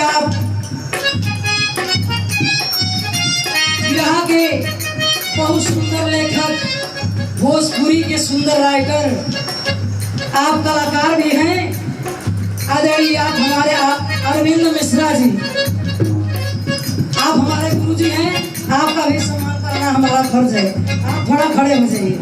आप यहाँ के बहुत सुंदर लेखक, भोजपुरी के सुंदर राइटर, आप कलाकार भी हैं। आदरणीय आप हमारे अरविंद मिश्रा जी, आप हमारे गुरु जी हैं, आपका भी सम्मान करना हमारा फर्ज है। आप थोड़ा खड़े हो जाइए।